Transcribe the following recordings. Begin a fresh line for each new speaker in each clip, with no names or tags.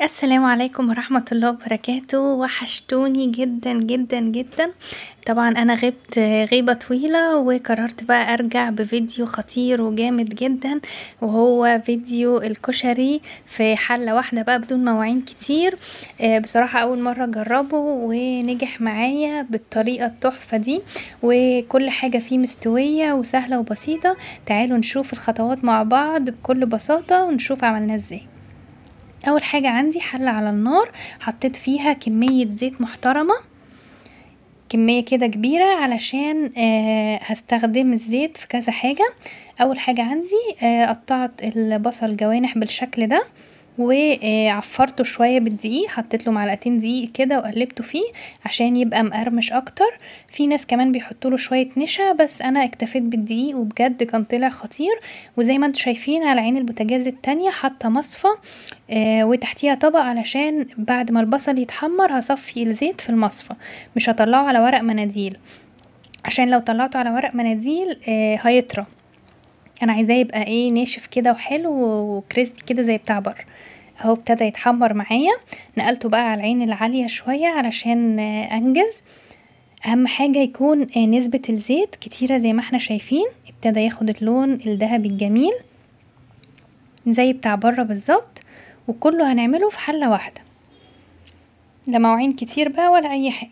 السلام عليكم ورحمة الله وبركاته. وحشتوني جدا جدا جدا. طبعا انا غبت غيبة طويلة وقررت بقى ارجع بفيديو خطير وجامد جدا، وهو فيديو الكشري في حلة واحدة بقى بدون مواعين كتير. بصراحة اول مرة اجربه ونجح معايا بالطريقة التحفة دي، وكل حاجة فيه مستوية وسهلة وبسيطة. تعالوا نشوف الخطوات مع بعض بكل بساطة ونشوف عملناه ازاي. اول حاجة عندي حلة على النار، حطيت فيها كمية زيت محترمة، كمية كده كبيرة علشان هستخدم الزيت في كذا حاجة. اول حاجة عندي قطعت البصل جوانح بالشكل ده وعفرته شوية بالدقيق، حطيت له معلقتين دقيق كده وقلبته فيه عشان يبقى مقرمش اكتر. في ناس كمان بيحطوا له شوية نشا، بس انا اكتفيت بالدقيق وبجد كان طلع خطير. وزي ما انتم شايفين على عين البوتاجاز التانية حاطه مصفى وتحتيها طبق، علشان بعد ما البصل يتحمر هصفي الزيت في المصفى، مش هطلعه على ورق مناديل، عشان لو طلعته على ورق مناديل هيطرى. انا عايزاه يبقى ايه، ناشف كده وحلو وكريسبي كده زي بتاع بره. اهو ابتدى يتحمر معايا، نقلته بقى على العين العالية شوية علشان انجز. اهم حاجة يكون نسبة الزيت كتيرة زي ما احنا شايفين، ابتدى ياخد اللون الذهبي الجميل زي بتاع بره بالظبط. وكله هنعمله في حلة واحدة، لا مواعين كتير بقى ولا اي حاجة.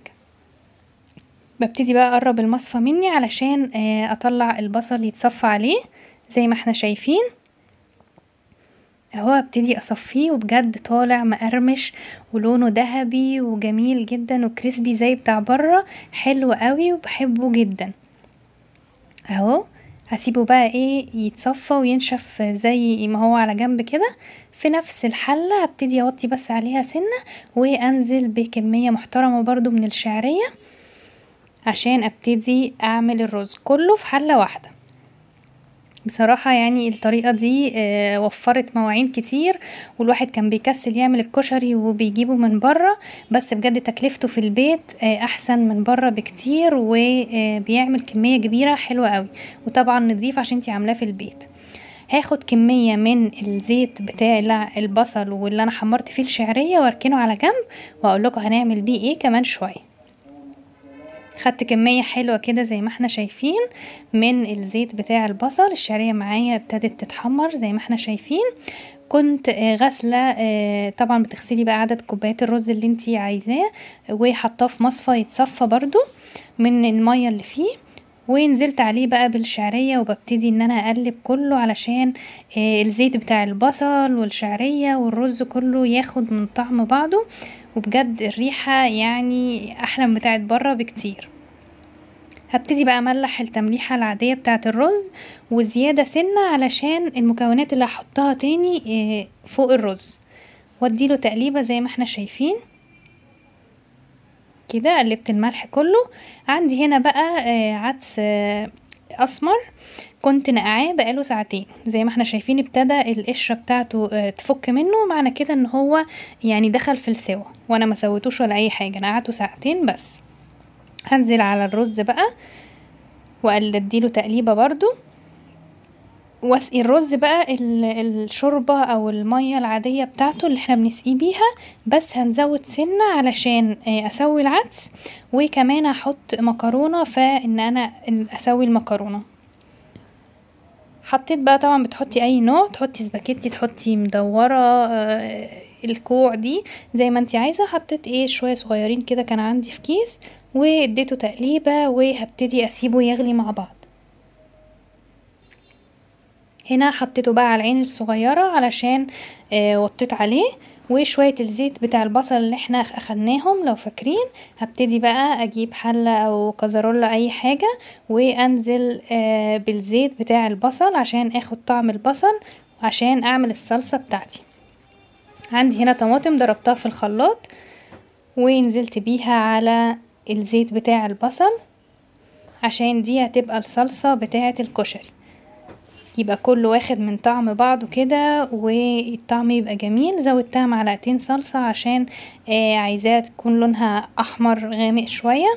ببتدي بقى اقرب المصفى مني علشان اطلع البصل يتصفى عليه زي ما احنا شايفين اهو. ابتدي اصفيه وبجد طالع مقرمش ولونه ذهبي وجميل جدا وكريسبي زي بتاع بره، حلو قوي وبحبه جدا. اهو هسيبه بقى ايه يتصفى وينشف زي ما هو على جنب كده. في نفس الحلة هبتدي اوطي بس عليها سنة وانزل بكمية محترمة برضو من الشعرية عشان ابتدي اعمل الرز كله في حلة واحدة. بصراحة يعني الطريقة دي وفرت مواعين كتير، والواحد كان بيكسل يعمل الكشري وبيجيبه من بره، بس بجد تكلفته في البيت احسن من بره بكتير، وبيعمل كمية كبيرة حلوة قوي، وطبعا نضيف عشان انتي عاملاه في البيت. هاخد كمية من الزيت بتاع البصل واللي انا حمرت فيه الشعرية واركنه على جنب، واقول لكم هنعمل بيه ايه كمان شوية. خدت كمية حلوة كده زي ما احنا شايفين من الزيت بتاع البصل. الشعرية معايا ابتدت تتحمر زي ما احنا شايفين. كنت غاسلة، طبعا بتغسلي بقى عدد كوبايات الرز اللي انتي عايزاه، وحطاه في مصفى يتصفى برضو من المية اللي فيه، ونزلت عليه بقى بالشعرية، وببتدي ان انا اقلب كله علشان الزيت بتاع البصل والشعرية والرز كله ياخد من طعم بعضه. وبجد الريحة يعني احلى من بتاعت بره بكتير. هبتدي بقى املح التمليحة العادية بتاعت الرز وزيادة سنة علشان المكونات اللي هحطها تاني فوق الرز، واديله تقليبة زي ما احنا شايفين كده. قلبت الملح كله. عندي هنا بقى عدس اسمر كنت نقعاه بقاله ساعتين، زي ما احنا شايفين ابتدى القشرة بتاعته تفك منه، معنى كده ان هو يعني دخل في السوا، وانا ما سويتوش ولا اي حاجة، نقعته ساعتين بس. هنزل على الرز بقى واديله تقليبه برضو، واسقي الرز بقى الشوربة او المية العادية بتاعته اللي احنا بنسقيه بيها، بس هنزود سنة علشان اسوي العدس، وكمان هحط مكرونه، فان انا اسوي المكرونه. حطيت بقى، طبعا بتحطي اي نوع، تحطي سباكيتي، تحطي مدورة، الكوع دي زي ما انتي عايزه. حطيت ايه شوية صغيرين كده كان عندي في كيس، واديته تقليبه، وهبتدي اسيبه يغلي مع بعض. هنا حطيته بقى على العين الصغيرة علشان وطيت عليه، وشوية الزيت بتاع البصل اللي احنا اخدناهم لو فاكرين. هبتدي بقى اجيب حله او كزرولة اي حاجة، وانزل بالزيت بتاع البصل عشان اخد طعم البصل وعشان اعمل الصلصه بتاعتي. عندي هنا طماطم ضربتها في الخلاط ونزلت بيها على الزيت بتاع البصل عشان دي هتبقى الصلصه بتاعه الكشري، يبقى كله واخد من طعم بعضه كده والطعم يبقى جميل. زودتها معلقتين صلصة عشان عايزاها تكون لونها احمر غامق شوية،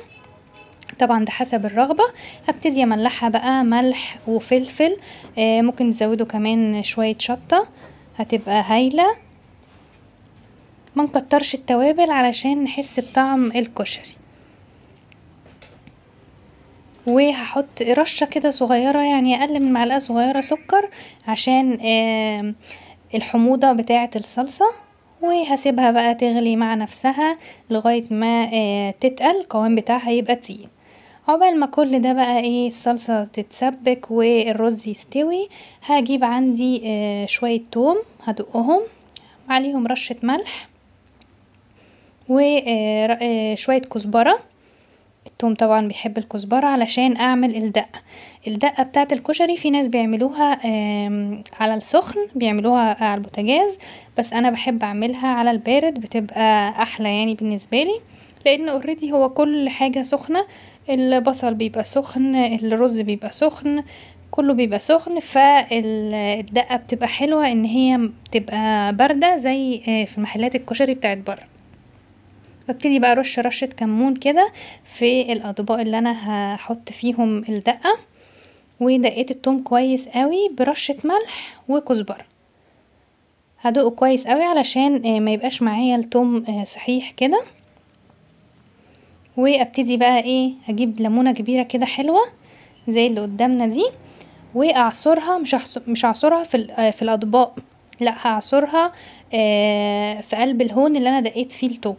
طبعا ده حسب الرغبة. هبتدي املحها بقى ملح وفلفل، ممكن تزودوا كمان شوية شطة هتبقى هايلة. ما نكترش التوابل علشان نحس بطعم الكشري. وهحط رشه كده صغيرة، يعني اقل من معلقه صغيرة سكر عشان الحموضة بتاعه الصلصه. وهسيبها بقى تغلي مع نفسها لغاية ما تتقل، القوام بتاعها يبقى تقيل. عقبال ما كل ده بقى ايه الصلصه تتسبك والرز يستوي، هجيب عندي شوية توم هدقهم، عليهم رشه ملح وشوية كزبره. التوم طبعا بيحب الكزبره علشان اعمل الدقة. الدقة بتاعه الكشري في ناس بيعملوها على السخن، بيعملوها على البوتاجاز، بس انا بحب اعملها على البارد، بتبقى احلى يعني بالنسبة لي، لان already هو كل حاجة سخنة، البصل بيبقى سخن، الرز بيبقى سخن، كله بيبقى سخن، فالدقه بتبقى حلوة ان هي بتبقى باردة زي في محلات الكشري بتاعت بره. ببتدي بقى ارش رشه كمون كده في الاطباق اللي انا هحط فيهم الدقة. ودقيت التوم كويس قوي برشه ملح وكزبره، هدقه كويس قوي علشان ما يبقاش معايا التوم صحيح كده. وابتدي بقى ايه اجيب ليمونه كبيرة كده حلوة زي اللي قدامنا دي، واعصرها. مش هعصرها في الاطباق، لا هعصرها في قلب الهون اللي انا دقيت فيه التوم.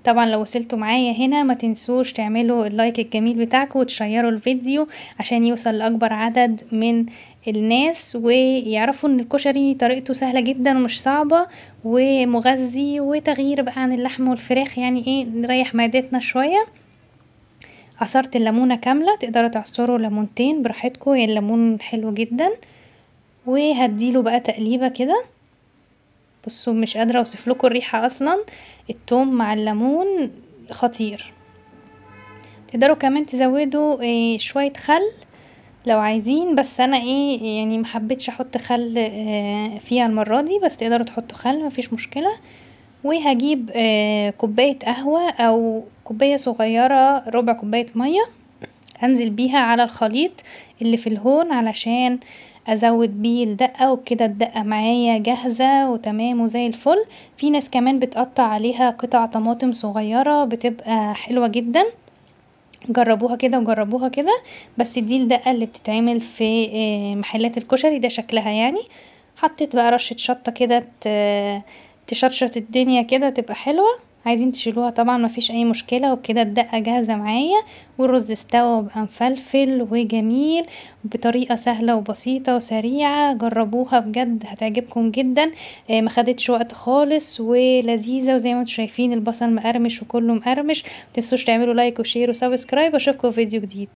طبعا لو وصلتوا معايا هنا ما تنسوش تعملوا ال like الجميل بتاعكم وتشيروا الفيديو عشان يوصل لاكبر عدد من الناس، ويعرفوا ان الكشري طريقته سهلة جدا ومش صعبة ومغذي، وتغيير بقى عن اللحم والفراخ، يعني ايه نريح معدتنا شوية. عصرت الليمونه كاملة، تقدروا تعصروا ليمونتين براحتكم، يعني الليمون حلو جدا. وهديله بقى تقليبه كده، بصوا مش قادرة اوصف لكم الريحة اصلا، التوم مع الليمون خطير. تقدروا كمان تزودوا شوية خل لو عايزين، بس انا ايه يعني محبتش احط خل فيها المرة دي، بس تقدروا تحطوا خل مفيش مشكلة. وهجيب كوباية قهوة او كوباية صغيرة، ربع كوباية مية، هنزل بيها على الخليط اللي في الهون علشان ازود بيه الدقة، وبكده الدقة معايا جاهزة وتمام وزي الفل. في ناس كمان بتقطع عليها قطع طماطم صغيرة، بتبقى حلوة جدا، جربوها كده وجربوها كده. بس دي الدقة اللي بتتعمل في محلات الكشري، ده شكلها يعني. حطيت بقى رشه شطه كده تشطشط الدنيا كده، تبقى حلوة. عايزين تشيلوها طبعا مفيش اي مشكلة. وبكده الدقة جاهزة معايا، والرز استوى وبقى مفلفل وجميل بطريقة سهلة وبسيطة وسريعة. جربوها بجد هتعجبكم جدا، ما خدتش وقت خالص ولذيذه. وزي ما انتم شايفين البصل مقرمش وكله مقرمش. متنسوش تعملوا like و share و subscribe، واشوفكم في فيديو جديد.